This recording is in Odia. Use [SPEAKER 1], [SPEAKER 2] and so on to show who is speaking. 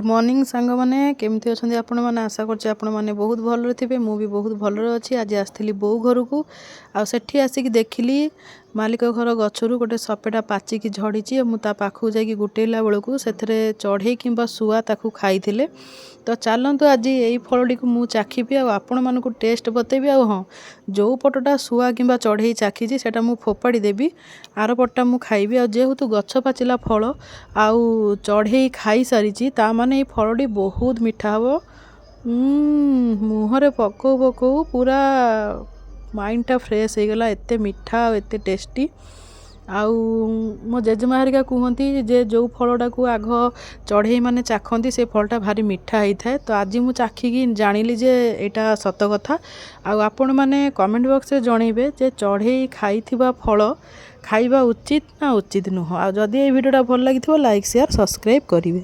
[SPEAKER 1] ଗୁଡ଼୍ ମର୍ଣ୍ଣିଂ ସାଙ୍ଗମାନେ, କେମିତି ଅଛନ୍ତି ଆପଣମାନେ? ଆଶା କରୁଛି ଆପଣମାନେ ବହୁତ ଭଲରେ ଥିବେ। ମୁଁ ବି ବହୁତ ଭଲରେ ଅଛି। ଆଜି ଆସିଥିଲି ବୋଉ ଘରକୁ ଆଉ ସେଠି ଆସିକି ଦେଖିଲି ମାଲିକ ଘର ଗଛରୁ ଗୋଟେ ସପେଟା ପାଚିକି ଝଡ଼ିଛି। ମୁଁ ତା ପାଖକୁ ଯାଇକି ଗୋଟେଇଲା ବେଳକୁ ସେଥିରେ ଚଢ଼େଇ କିମ୍ବା ଶୁଆ ତାକୁ ଖାଇଥିଲେ। ତ ଚାଲନ୍ତୁ, ଆଜି ଏଇ ଫଳଟିକୁ ମୁଁ ଚାଖିବି ଆଉ ଆପଣମାନଙ୍କୁ ଟେଷ୍ଟ ବତେଇବି। ଆଉ ହଁ, ଯେଉଁ ପଟଟା ଶୁଆ କିମ୍ବା ଚଢ଼େଇ ଚାଖିଛି, ସେଇଟା ମୁଁ ଫୋପାଡ଼ି ଦେବି, ଆର ପଟଟା ମୁଁ ଖାଇବି। ଆଉ ଯେହେତୁ ଗଛ ପାଚିଲା ଫଳ ଆଉ ଚଢ଼େଇ ଖାଇସାରିଛି, ତା ମାନେ ଏଇ ଫଳଟି ବହୁତ ମିଠା ହେବ। ମୁହଁରେ ପକଉ ପକଉ ପୁରା ମାଇଣ୍ଡଟା ଫ୍ରେଶ୍ ହେଇଗଲା, ଏତେ ମିଠା ଆଉ ଏତେ ଟେଷ୍ଟି। ଆଉ ମୋ ଜେଜେମା ହେରିକା କୁହନ୍ତି ଯେ ଯେଉଁ ଫଳଟାକୁ ଆଗ ଚଢ଼େଇ ମାନେ ଚାଖନ୍ତି, ସେ ଫଳଟା ଭାରି ମିଠା ହେଇଥାଏ। ତ ଆଜି ମୁଁ ଚାଖିକି ଜାଣିଲି ଯେ ଏଇଟା ସତ କଥା। ଆଉ ଆପଣମାନେ କମେଣ୍ଟ ବକ୍ସରେ ଜଣେଇବେ ଯେ ଚଢ଼େଇ ଖାଇଥିବା ଫଳ ଖାଇବା ଉଚିତ ନା ଉଚିତ ନୁହଁ। ଆଉ ଯଦି ଏଇ ଭିଡ଼ିଓଟା ଭଲ ଲାଗିଥିବ, ଲାଇକ୍, ସେୟାର, ସବସ୍କ୍ରାଇବ୍ କରିବେ।